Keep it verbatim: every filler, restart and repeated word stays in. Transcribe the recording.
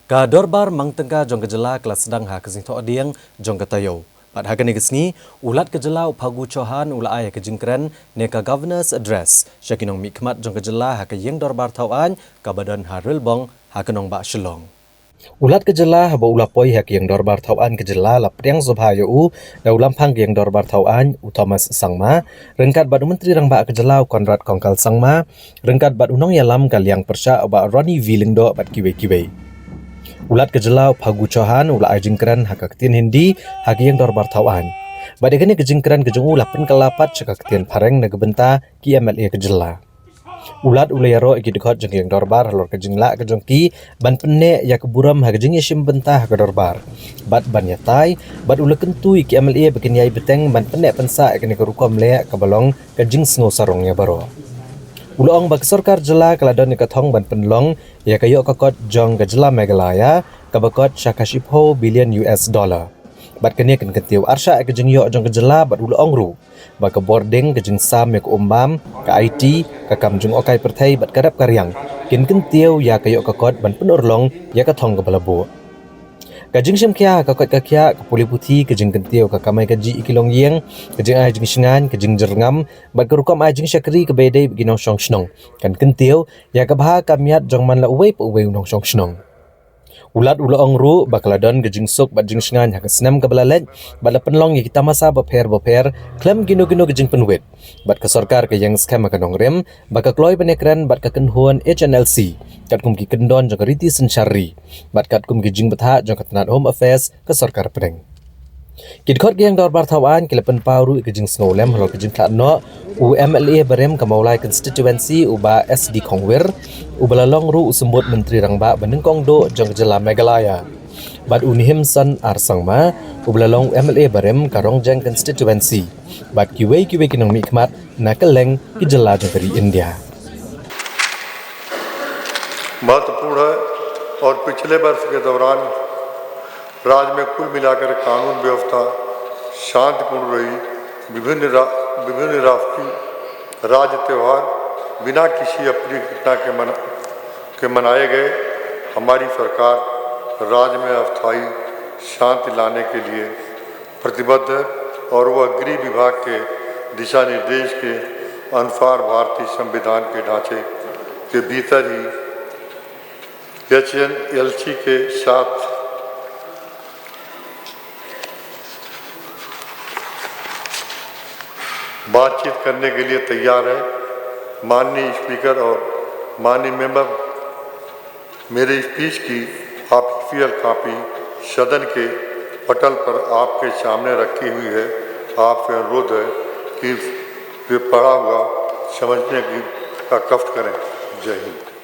Ka Dorbar Mang Tyngka jong ka jylla ka la sdang ha ka Sngi Thohdieng jong ka taïew. Bad ha kane ka sngi, u Lat ka jylla u Phagu Chauhan u la ai ka jingkren ne ka Governor's Address sha ki nongmihkhmat jong ka jylla ha ka Ïing Dorbar Thawaiñ kaba don ha Rilbong ha ka nongbah Shillong. U Lat ka jylla haba u la poi ha ka Ïing Dorbar Thawaiñ ka jylla la pdiang sngewbha ïa u da u Lamphang ka Ïing Dorbar Thawaiñ u Thomas Sangma, ryngkat bad u Myntri Rangbah ka jylla u Conrad Kongkal Sangma, ryngkat bad u nongïalam ka liang pyrshah u Bah Ronnie V Lyngdoh bad kiwei kiwei. U Lat ka jylla u Phagu Chauhan u la ai jingkren ha ka ktien Hindi ha ka Ïing Dorbar Thawaiñ. Bad ïa kane ka jingkren ka jong u la pynkylla pat sha ka ktien Phareng na ka bynta ki M L A ka jylla. U Lat u la ïaroh ïa ki dkhot jong ka Ïing Dorbar halor ka jinglah ka jong ki ban pynneh ïa ka burom ha ka jingïashim bynta ha ka dorbar bad ban ïatai, bad u la kyntu ïa ki M L A ba kin ïai bteng ban pynneh pynsah ïa kane ka rukom leh kaba long ka jingsngew sarong ïa baroh. U la ong ba ka sorkar jylla ka la don ïa ka thong ban pynlong ïa ka ïoh ka kot jong ka jylla Meghalaya kaba kot sha ka shiphew billion U S dollar. Bad kane kan kyntiew arshah ïa ka jingïoh jong ka jylla, bad u la ong ruh ba ka bording, ka jingsam ïa ka um bam, ka I T, ka kam jngohkai pyrthei bad ka rep ka riang kin kyntiew ïa ka ïoh ka kot ban pynurlong ïa ka thong kaba la buh. Ka jingshim khia ha ka koit ka khiah, ka pule puthi, ka jingkyntiew ka kamai kajih ïa ki longïing, ka jingai jingshngaiñ, ka jingjyrngam bad ka rukom ai jingshakri kaba ïadei bad ki nongshong shnong kan kyntiew ïa ka bha ka miat jong man la uwei pa uwei u nongshong shnong. U Lat u la ong ruh ba ka la don ka jingsuk bad jingshngaiñ ha ka snem kaba la leit bad la pynlong ïa ki tamasa bapher bapher khlem kino kino ki jingpynwit, bad ka sorkar ka ïeng skhem ha ka nongrim ba ka kloi ban ïakren bad ka kynhun H N L C katkum ki kyndon jong ka riti synshar ri bad katkum ki jingbthah jong ka tnat Home Affairs ka sorkar pdeng. Ki dkhot ka Ïing Dorbar Thawaiñ ki la pynpaw ruh ïa ka jingsngewlem halor ka jingkhlad noh u M L A barim ka Mawlai constituency u Bah S D Khongwir, uba la long ruh u symbud Myntri Rangbah ba nyngkong duh jong ka jylla Meghalaya, bad u Nihimson R Sangma, uba la long u M L A barim ka Rongjeng constituency, bad kiwei kiwei ki nongmihkhmat na kylleng ki jylla jong ka ri India. महत्वपूर्ण है और पिछले वर्ष के दौरान राज्य में कुल मिलाकर कानून व्यवस्था शांतिपूर्ण रही। विभिन्न रा-, विभिन्न राष्ट्रीय राज्य त्यौहार बिना किसी अप्रिय घटना के मना-, के मनाए गए। हमारी सरकार राज्य में अस्थायी शांति लाने के लिए प्रतिबद्ध है और वह गृह विभाग के दिशा निर्देश के अनुसार भारतीय संविधान के ढांचे के भीतर ही एच एन एल सी के साथ बातचीत करने के लिए तैयार है। माननीय स्पीकर और माननीय मेंबर, मेरी स्पीच की ऑफिशियल कॉपी सदन के पटल पर आपके सामने रखी हुई है। आपसे अनुरोध है कि वे पढ़ा हुआ समझने की, का कष्ट करें। जय हिंद।